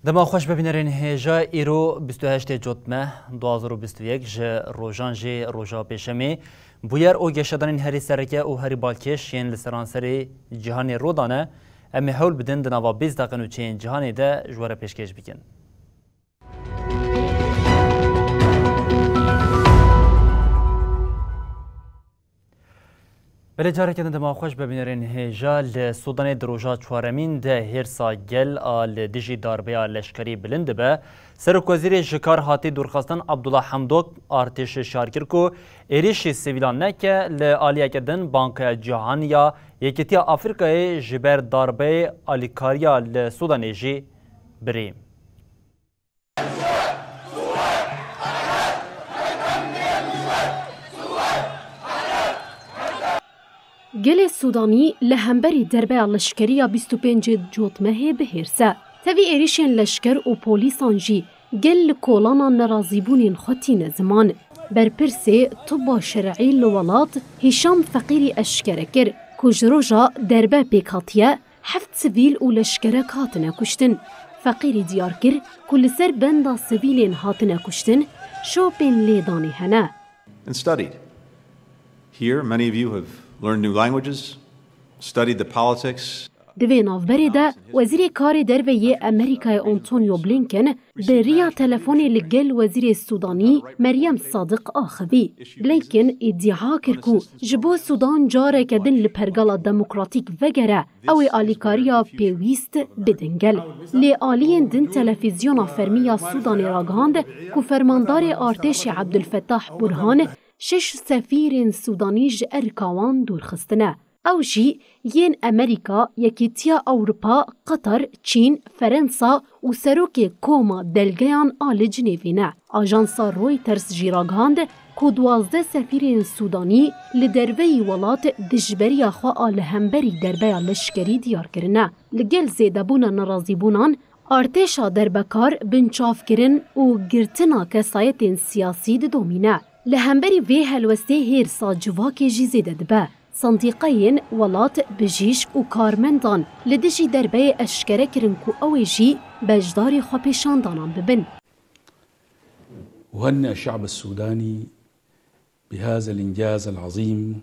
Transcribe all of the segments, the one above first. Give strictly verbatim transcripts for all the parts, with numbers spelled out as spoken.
Dema xweş be bînerên hêja, îro bîst û heştê Cotme du hazar û bîst û yek ji rojan jî roja pêşemê. Bûyer û geşedanên herî sereke û herî balkêş yên li seranserê cîhanê rû dane, em ê hewl bidin di nava bîst deqe nûçeyên cîhanê de ji we re pêşkêş bikin. Belê, careke din dema xweş be bînerên hêja. Li Sûdanê di roja çaremîn de hêrsa gel a li dijî darbeya leşkerî bilind dibe. Serokwezîrê ji kar hatî dûrxistin Abdullah Hamdok artêşê şiyar kir ku êrîşî sivîlan neke, li aliyeke din Bankaya Cîhanî ya Yekîtiya Afrîkayê ji ber darbeyê alîkariya li Sûdanê jî birî. Gelê Sûdanî li hemberî derbeya leşkerî ya bîst û pêncê Cotmehê bi hêrs e. Tevî êrîşên leşker û polîsan jî gel li kolana nerazîbûnên xwe tîne ziman. Berpirsê tiba şer'î li welat Hîşam Feqîrî eşkere kir ku ji roja derbe pêk hatiye, heft sivîl û leşkerek hatine kuştin. Feqîrî diyar kir ku li ser benda sivîlên hatine kuştin şopên lêdanê hene. And studied. Here, many of you have learned new languages, studied the politics. Di vê navberê de Wezîrê Karê Derve yê Amerîkayê Antonio Blinken bi riya telefonê li gel Wezîrê Sûdanî Meryem Sadiq axivî. Blinken îdia kir ku ji bo Sûdan careke din li pergala demokratîk vegere, ew ê alîkariya pêwîst bidin gel. Lê aliyên din televîzyona fermî ya Sûdanê ragihand ku fermandarê artêşê Abdulfetah Burhan şeş sefîrên Sûdanî ji erka wan dûr xistine. Ew jî yên Amerîka, Yekîtiya Ewropa, Qatar, Çîn, Ferensa û serokê Koma Delgeyan a li Cinêvê ne. Ajansa Reuters jî ragihand ku duwazdeh sefîrên Sûdanî li derveyî welat dijberiya xwe a li hemberî derbeya leşkerî diyar kirine. Li gel zêdebûna nerazîbûnan, artêşa derbekar binçavkirin û girtina kesayetên siyasî didomîne. Li hemberî vê helwestê hêrsa civakê jî zêde dibe. Sendîqeyên welat, bijîşk û karmendan li dijî derbeyê eşkere kirin ku ew ê jî beşdarî xwepêşandanan bibin. أهنئ الشعب السوداني بهذا الإنجاز العظيم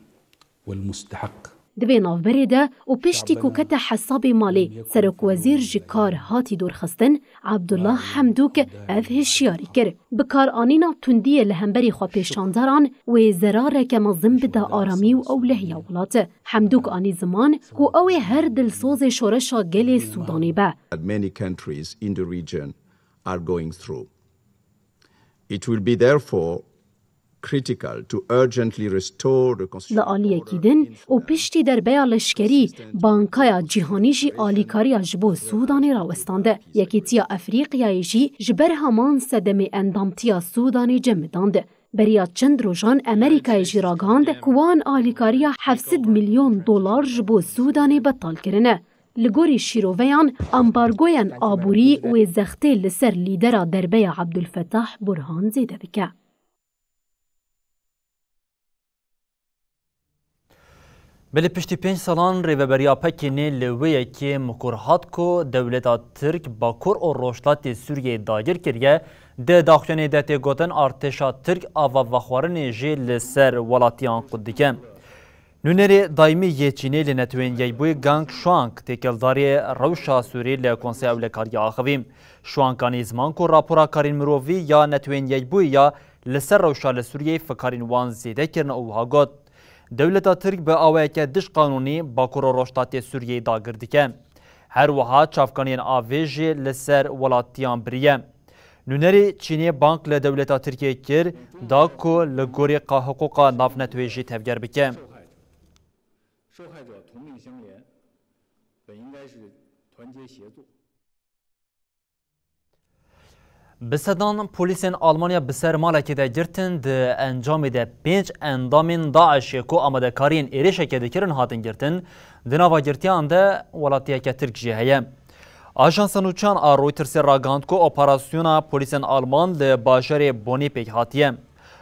والمستحق. Di vê navberê de û piştî ku kete hesabê malê, serokwezîr ji kar hatî dûrxistin, Abdullah Hemdûk ev hişyarî kir. Bikaranîna tundiyê li hemberî xwepêşandaran wê zerareke mezin bide aramî û ewlehiya welat. Hemdûk anî ziman ku ew ê her dilsozê şoreşa gelê Sûdanê be. That many countries in the region are going through. It will be therefore critical to urgently restore the Li aliyekî din û piştî derbeya leşkerî, Bankaya Cîhanî jî alîkariya ji bo Sûdanê rawestand. Yekîtiya Efrîqyayê jî ji ber heman sedemê endamtiya Sûdanê cemidand. Beriya çend rojan Amerîkayê jî ragihand ku wan alîkariya heft sed milyon dolar ji bo Sûdanê betal kirine. Li gorî şîroveyan, ambargoyên aborî wê zextê li ser lîdera derbeya Abdulfetah Burhan zêde bike. Belê piştî pênc salan Rêveberiya P K K'ê li wê yekê mikur hat ku dewleta Tirk Bakur û Rojhilatê Sûriyeyê dagir kiriye, di daxuyanê de tê gotin artêşa Tirk ava vexwarinê jî li ser welatiyan qut dike. Nûnerê daîmî yê Çînê li Neteweyên Yekbûyî Gang Shuang têkildarî rewşa Sûrî li Konseya Ewlekariya axivî. Shuang anî ziman ku rapora karên mirovî ya Neteweyên Yekbûyî ya li ser rewşa li Sûriyeyê fikarên wan zêde kirine û wiha got, Dewleta Tirk bi awayeke dijqanûnî Bakur û Rojhilatê Sûriyeyê dagir dike. Her wiha çavkaniyên avê jî li ser welatiyan biriye. Nûnerê Çînê bang li dewleta Tirkiyê kir, da ku li gorî qa-, hiqûqa navneteweyî jî tevger bike. Bi sedan polîsên Almanya bi ser malekê de girtin, di encamê de pênc endamên DAIŞê ku amadekariyên êrişekê dikirin hatin girtin, di nava girtiyan de welatiyeke Tirk jî heye. Ajansa nûçan a Reutersê ragihand ku operasyona polîsên Alman li bajarê Bonî pêk hatiye.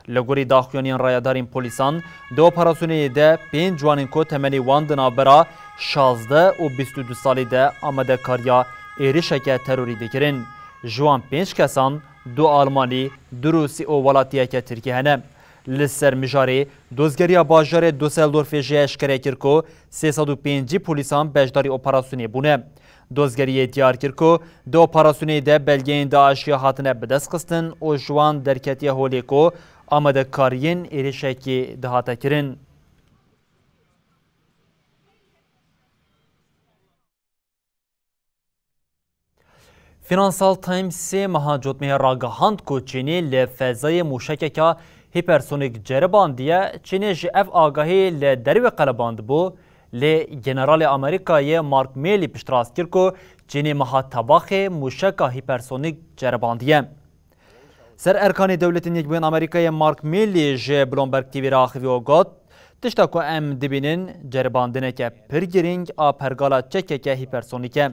Li gorî daxuyaniyên rayedarên polîsan, di operasyonê de pênc ciwanên ku temenê wan di navbera şazdeh û bîst û du salî de amadekariya êrişeke terorî dikirin, Ji wan pênc kesan du Almanî, du Rûsî û welatiyeke Tirkî hene. Li ser mijarê, dozgeriya bajarê Düsseldorfê jî eşkere kir ku sê sed û pêncî polîsan beşdarî operasyonê bûne. Dozgeriyê diyar kir ku di operasyonê de belgeyên DAIŞê hatine bidestxistin û ji wan derketiye holê ku amadekariyên êrişekê dihate kirin. Financial Timesê meha cotmehê ragihand ku Çînê li fezayê mûşekeke hîpersonik ceribandiye. Çînê ji ev agahî li derve qelebandibû, lê Generalê Amerîkayê Mark Milley piştrast kir ku Çînê meha tebaxê mûşeka hîpersonik ceribandiye. Ser erkanê Dewletên Yekbûyên Amerîkayê Mark Milley ji Bloomberg T V re axivî û got, tişta ku em dibînin ceribandineke pir girîng a pergala çekeke hîpersonîk e.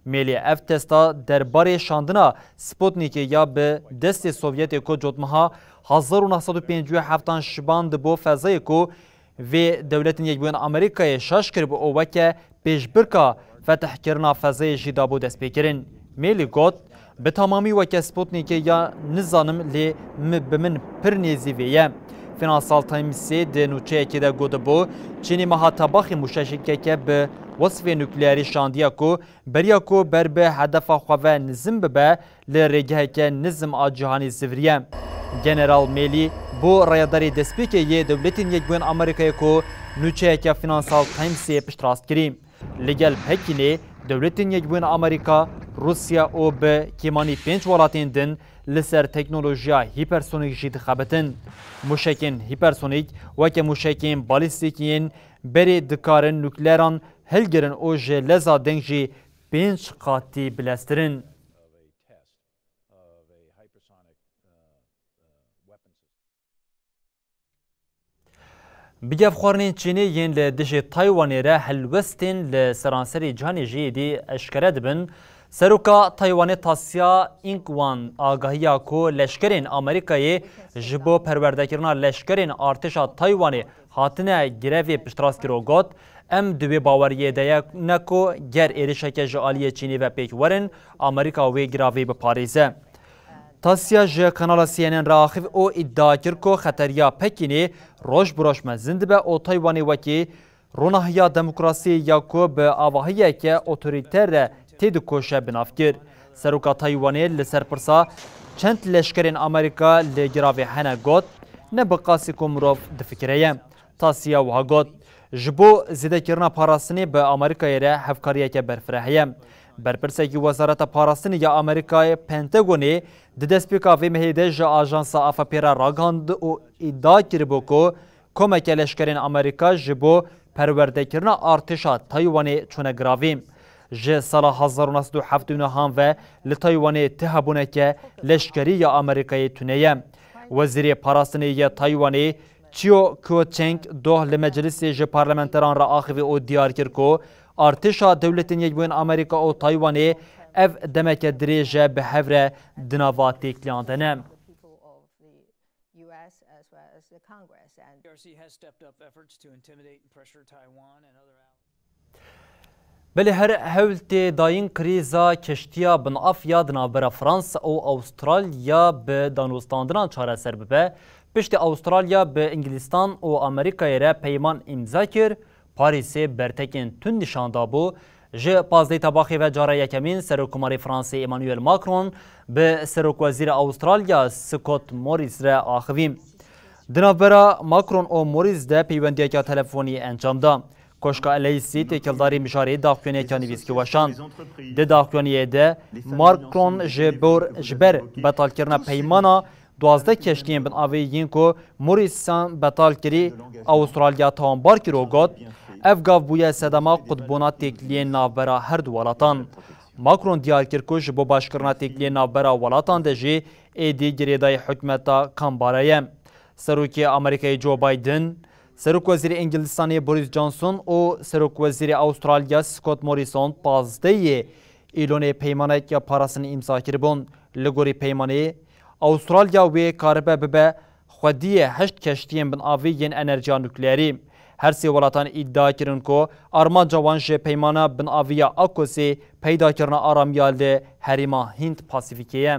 Milley ev testa derbarê şandina Sputnikê ya bi destê Sovyetê ku cotmeha hezar û neh sed û pêncî û heftan şibandibû fezayê ku vê Dewletên Yekbûyên Amerîkayê şaş kiribû û weke pêşbirka fetihkirina fezayê jî dabû destpêkirin. Milley got, bi tamamî weke Sputnikê ya nizanim lê mi, bi min pir nêzî vê ye. Financial Timesê di nûçeyekê de gotibû, Çînê meha tebaxê mûşekeke bi wesfê nukleerî şandiye ku beriya ku ber bi hedefa xwe ve nizim bibe, li rêgeheke nizm a cîhanê ziviriye. General Milley bû rayedarê destpêkê yê Dewletên Yekbûyên Amerîkayê ku nûçeyeke Financial Timesê piştrast kirî. Li gel Pekînê Dewletên Yekbûyên Amerîka, Rûsya û bi kêmanî pênc welatên din li ser teknolojiya hîpersonîk jî dixebitin. Mûşekên hîpersonîk weke mûşekên balîstîk yên berê dikarin nukleeran hilgirin û ji leza deng jî pênc qatî bileztir in. Bi gefxwarinên Çînê yên li dijî Taywanê re helwestên li seranserî cîhanê jî êdî eşkere dibin. Seroka Taywanê Tasya Ing-wan agahiya ku leşkerên Amerîkayê ji bo perwerdekirina leşkerên artêşa Taywanê hatine grevê piştrast kir û got, em di wê baweriyê de ye ne ku ger êrişeke ji aliyê Çînê ve pêk werin, Amerîka wê giravê biparêze. Tasya ji kanala C N N re axivî û îdia kir ku xeteriya Pekînê roj bi roj mezin dibe û Taywanê wekî ronahiya demokrasiyê ya ku bi avahiyeke otorîter re têdikoşe bi nav kir. Seroka Taywanê li ser pirsa çend leşkerên Amerîka li giravê hene got, ne bi qasî ku mirov difikire ye. Tasya wiha got, ji bo zêdekirina parastinê bi Amerîkayê re hevkariyeke berfireh heye. Berpirsekî Wezareta Parastinê ya Amerîkayê, Pentagonê, di destpêka vê mehê de ji ajansa A F P re ragihand û îdia kiribû ku komeke leşkerên Amerîka ji bo perwerdekirina artêşa Taywanê çûne giravî. Ji sala hezar û neh sed û heftê û neh ve li Taywanê ti hebûneke leşkerî ya Amerîkayê tune ye. Wezîrê Parastinê yê Taywanê, Chiu Kuo-cheng, doh li meclisê ji parlamenteran re axivî û diyar kir ku artêşa Dewletên Yekbûyên Amerîka û Taywanê ev demeke dirêj e bi hev re di nava têkiliyan de ne. P R C has stepped up efforts to intimidate and pressure Taiwan and other allies. Belê her hewl tê dayîn krîza keştiya binaf ya di navbera Fransa û Awustralya bi danûstandinan çareser bibe. Piştî Awustralya bi Îngilîstan û Amerîkayê re peyman îmza kir, Parîsê bertekên tund nîşan dabû. Ji pazdehê Tebaxê ve cara yekemîn Serokkomarê Fransê Emmanuel Macron bi Serokwezîrê Awustralya Scott Morris re axivî. Di navbera Macron û Morris de peywendiyeke telefonî encam da. Koşka Eleyîsî têkildarî mijarê daxuyaniyeke nivîskî weşand. Di daxuyaniyê de Macron ji bor, ji ber betalkirina peymana duwazdeh keştiyên binavê yên ku Morrison betal kirî, Awustralya tawanbar kir û got, ev gav bûye sedema qutbûna têkiliyên navbera her du welatan. Macron diyar kir ku ji bo başkirina têkiliyên navbera welatan de jî êdî girêdayî hikûmeta Canberra ye. Serokê Amerîkayê Joe Biden, Serokwezîrê Îngilîstanê Boris Johnson û Serokwezîrê Awustralya Scott Morrison pazdehê Îlonê peymaneke parastinê îmza kiribûn. Li gorî peymanê, Awustralya wê karibe bibe xwediyê heşt keştiyên binavê yên enerjiya nukleerî. Her sê welatan îdia kirin ku armanca wan ji peymana binaviya AUKUSê peydakirina aramiya li herêma Hînd Pasîfîkê ye.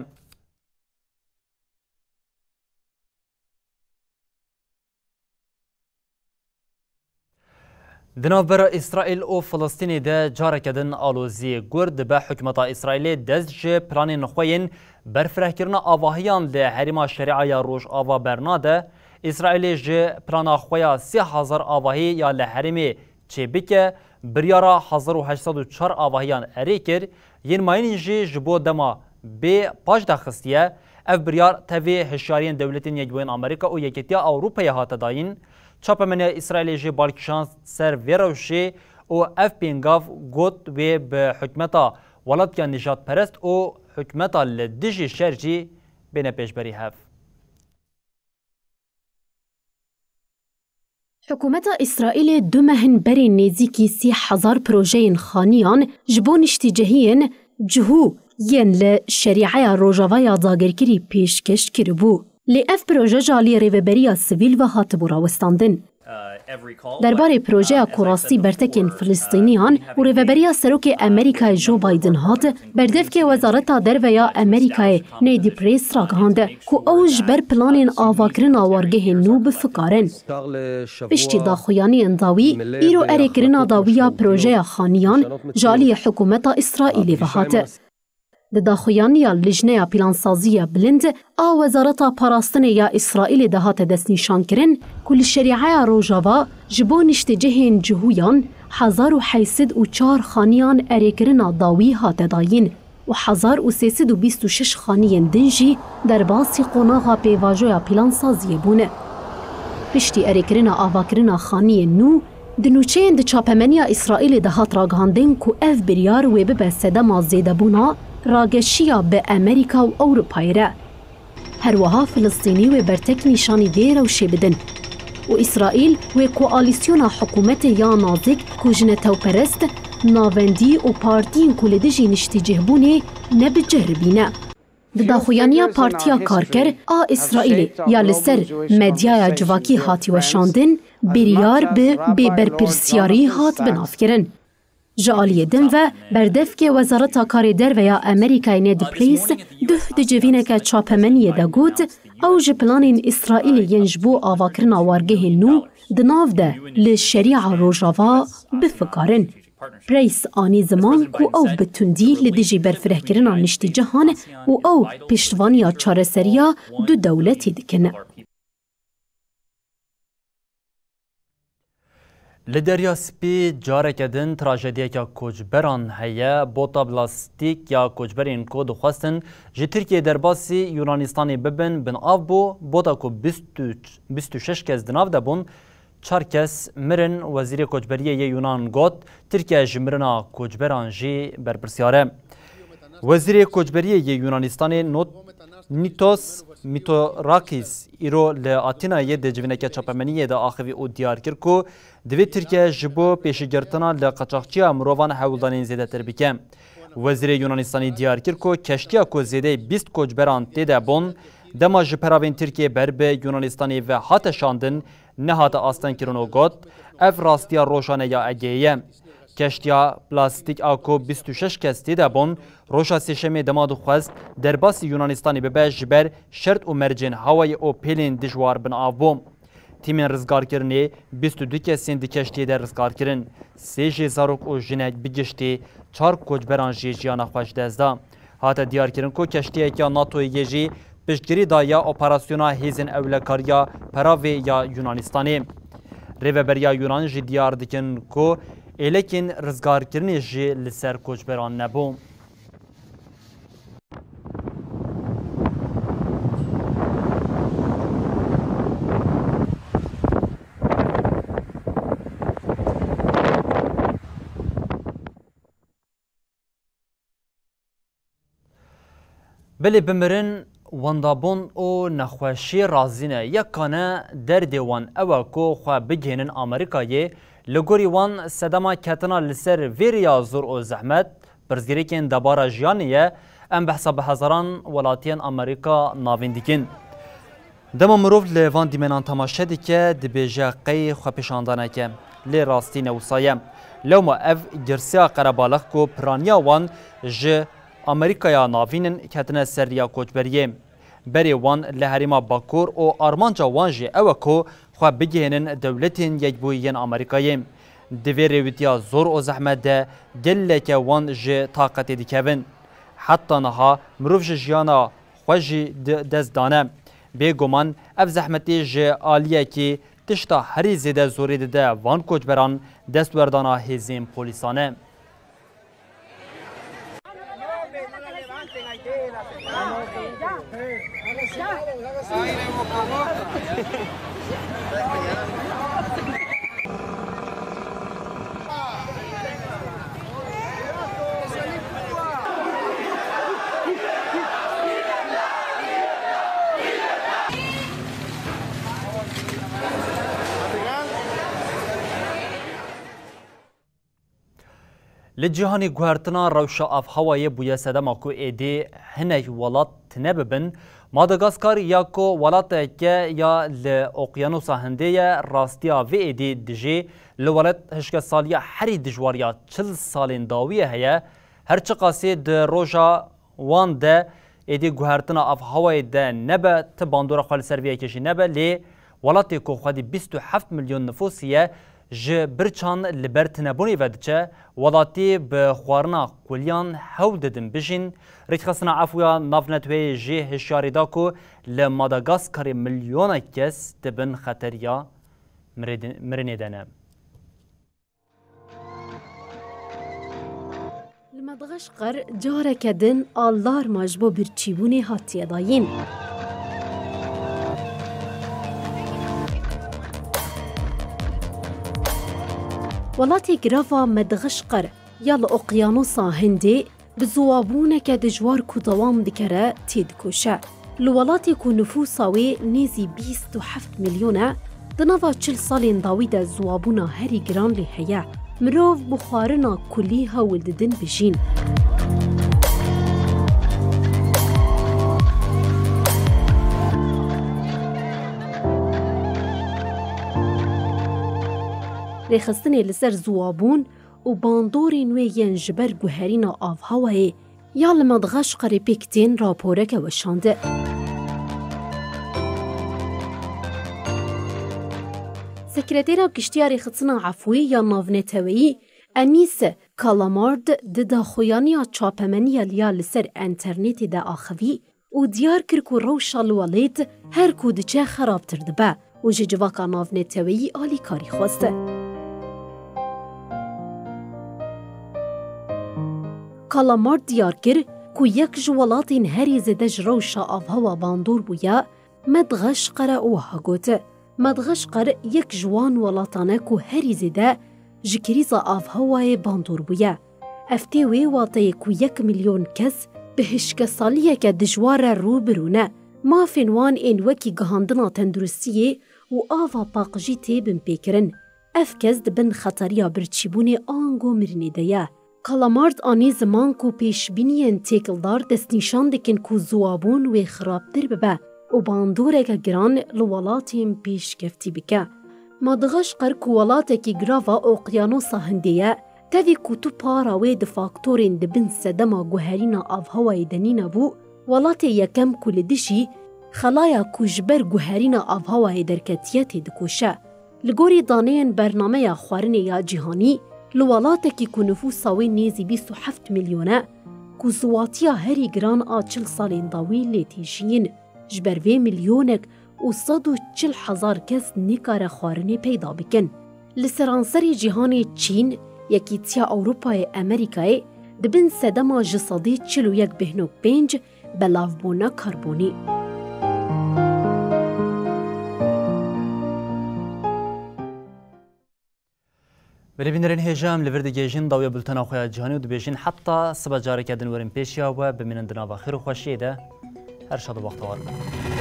Di navbera Îsraîl û Filistînê de careke din aloziyê gur dibe. Hikûmeta Îsraîlê dest ji planên xwe yên berfirehkirina avahiyan li herêma Şerîa ya Rojava bernade. Îsraîlê ji plana xwe ya sê hezar avahî ya li herêmê çêbike, biryara hezar û heşt sed û çar avahiyan erê kir, yên mayînî jî ji bo dema bê paş daxistiye. Ev biryar tevî hişyariyên Dewletên Yekbûyî yên Amerîka û Yekîtiya Ewropayê hate dayîn. Çapemeniya Îsraîlê jî balkişand ser vê rewşê û ev pêngav got wê bi hikûmeta welatiya nijadperest û hikûmeta li dijî şer jî bêne pêşberî hev. Hikûmeta Îsraîlê du mehin berê nêzîkî sî hezar projeyên xaniyan ji bo niştîcihiyên cihû yên li Şerîeya Rojava ya dagirkirî pêşkeş kiribû. Lê ev proje ji aliyê rêveberiya sivîl ve hatibû rawestandin. Derbarê projeya ku rastî bertekên Filistîniyan û rêveberiya serokê Amerîkayê Joe Biden hat, berdevkê Wezareta Derve ya Amerîkayê Ned Price ragihand ku ew ji ber planên avakirina wargehên nû bi fikar in. Piştî daxuyaniyên dawî, îro erêkirina dawî ya projeya xaniyan ji aliyê hikûmeta Îsraîlê ve hat. Di daxuyaniya Lijneya Plansazî ya Bilind a Wezareta Parastinê ya Îsraîlê de hate destnîşankirin ku li Şerîeya Rojava ji bo niştecihên cihûyan hezar û heyt sed û çar xaniyan erêkirina dawî hate dayîn û hezar û sê sed û bîst û şeş xaniyên din jî derbasî qonaxa pêvajoya plansaziyê bûne. Piştî erêkirina avakirina xaniyên nû, di nûçeyên di çapemeniya Îsraîlê de hat ragihandin ku ev biryar wê bibe sedema zêdebûna rageşiya bi Amerîka û Ewropayê re. Her wiha Filistînî wê bertek nîşanî vê rewşê bidin û Îsraîl wê koalîsyona hikûmetê ya nazik ku ji netewperest, navendî û partiyên ku li dijî niştecihbûnê ne bi cih re bîne. Di daxuyaniya Partiya Karker a Îsraîlê ya li ser medyaya civakî hatî weşandin, biryar bi bêberpirsiyarî hat binavkirin. Ji aliyê din ve berdevkê Wezareta Karê Derve ya Amerîkayê Ned Price duh di civîneke çapemeniyê de got, ew ji planên Îsraîlê yên ji bo avakirina wargehên nû di nav de li Şerîa Rojava bifikarin. Price anî ziman ku ew bi tundî li dijî berfirehkirina niştîcihan û ew piştvaniya çareseriya du dewletî dikin. Li Derya Spî careke din trajediyeke koçberan heye. Bota plastîk ya koçberên ku dixwestin ji Tirkiyê derbasî Yunanistanê bibin, bin av bû. Bota ku bîst û, bîst û şeş kes di nav de bûn, çar kes mirin. Wezîrê Koçberiyê yê Yunan got, Tirkiye ji mirina koçberan jî berpirsyar e. Wezîrê Koçberiyê yê Yunanistanê Not-, Nitos Mitorakis îro li Atînayê di civîneke çapemeniyê de axivî û diyar kir ku divê Tirkiye ji bo pêşîgirtina li qaçaxçiya mirovan hewldanên zêdetir bike. Wezîrê Yunanistanî diyar kir ku keştiya ku zêdeyî bîst koçberan tê de bûn, dema ji peravên Tirkiyê ber bi Yunanistanê ve hate şandin, nehate astengkirin û got, ev rastiya rojane ya Egeyê ye. Keştiya plastîk a ku bîst û şeş kes tê de bûn, roja Sêşemê dema dixwest derbasî Yunanistanê bibe, ji ber şert û mercên hewayê û pêlên dijwar bin av bû. Tîmên rizgarkirinê bîst û du kesên di keştiyê de rizgar kirin. Sê jê zarok û jinek bi giştî çar koçberan jî jiyana xwe ji dest da. Hate diyarkirin ku keştiyeke NATOyê yê jî piştgirî daye operasyona hêzên ewlekariya peravê ya Yunanistanê. Rêveberiya Yunan jî diyar dikin ku êlekên rizgarkirinê jî li ser koçberan nebû. Belê bimirin, wendabûn û nexweşî razî ne. Yekane derdê wan ew e ku xwe bigihînin Amerîkayê. Li gorî wan sedema ketina li ser vê riya zor û zehmet, pirsgirêkên debara jiyanê ye. Em behsa bi hezaran welatiyên Amerîka navîn dikin. Dema mirov li van dîmenan temaşe dike, dibêje qey xwepêşandaneke. Lê rastî ne wisa ye. Lewma ev girseya qerebalix ku piraniya wan ji Amerîkaya Navîn in ketine ser riya koçberiyê. Berê wan li herêma Bakur û armanca wan jî ew e ku xwe bigihênin Dewletên Yekbûyî yên Amerîkayê. Di vê rêwîtiya zor û zehmet de geleke wan ji taqetê dikevin. Heta niha mirov ji jiyana xwe jî di dest dane. Bêguman ev zehmetî ji aliyekî tişta herî zêde zorê dide van koçberan destwerdana hêzên polîsan e. Li cîhanê guhertina rewşa avhewayê bûye sedema ku êdî hinek welat tune bibin. Madagaskar ya ku welateke ya li Oqyanusa Hindê ye, rastiya vê êdî dijî. Li welat hişkesaliya herî dijwar ya çil salên dawiyê heye. Her çiqasî di roja wan de êdî guhertina avhewayê de nebe, ti bandora xwe li ser vê yekê jî nebe, lê welatê ku xwedî bîst û heft milyon nifûsî ye, ji birçan li ber tinebûnê ve diçe, welatî bi xwarina kuliyan hewl didin bijîn. Rêkxistina Efû ya Navneteweyê jî hişyarî da ku li Madagaskarê milyonek kes di bin xeteriya mirêdi-, mirinê de ne. Li Medxeşqer careke din alarma ji bo birçîbûnê hatiye dayîn. Welatê girava Medxeşqer ya li Oqyanusa Hindê bi ziwabûneke dijwar ku dewam dikere têdikoşe. Li welatê ku nifûsa wê nêzî bîst û heft milyon e, di nava çil salên dawî de ziwabûna herî giran lê heye. Mirov bi xwarina kulî hewl didin bijîn. Rêxistinê li ser ziwabûn û bandorên wê yên ji ber guherîna avhewayê ya li Medxeşqerê pêk tên raporeke weşandin. Sekretera Giştî ya Rêxistina Efûyê ya Navneteweyî Enîs Kalamard di daxuyaniya çapemeniya liya li ser enternetê de axivî û diyar kir ku rewşa li welêt her ku diçe xerabtir dibe û ji civaka navneteweyî alîkarî xwest. Kalamard diyar kir ku yek ji welatên herî zêde ji rewşa avhewa bandor bûye, Medxeşqer e û wiha got, Medxeşqer yek ji wan welatan e ku herî zêde ji krîza avhewayê bandor bûye. Ev tê wê wateyê ku yek milyon kes bi hişkesaliyeke dijwar re rû bi rû ne. Mafên wan ên wekî gihandina tenduristiyê û ava paqijî tê binpêkirin. Ev kes di bin xeteriya birçîbûnê ango mirinê de ye. Kalamard anî ziman ku pêşbîniyên têkildar destnîşan dikin ku ziwabûn wê xirabtir bibe û bandoreke giran li welatên pêşkeftî bike. Madixeşqer ku welatekî girava Oqyanosa Hindê ye, tevî ku tu para wê di faktorên di bin sedema guherîna avhewayê de nînebû, welatê yekem ku li dijî xelaya ku ji ber guherîna avhewayê derketiye têdikoşe. Li gorî daneyên Bernameya Xwarinê ya Cîhanî, li welatekî ku nifûsa wê nêzî bîst û heft milyon e, ku ziwatiya herî giran a çil salên dawî lê tê jiyîn, ji ber vê milyonek û sed û çil hezar kes nikare xwarinê peyda bikin. Li seranserê cîhanê Çîn, Yekîtiya Ewropayê, Amerîkayê di bin sedema ji sedê çil û yek bêhno pênc belavbûna karbonî. Belê bînerên hêja, em li vir digihêjin dawiya bultena xwe ya cîhanî û dibêjin heta sibe careke din werin pêşiya we, bimînin di nava xêr û xweşiyê de. Her şad û bextewar bin.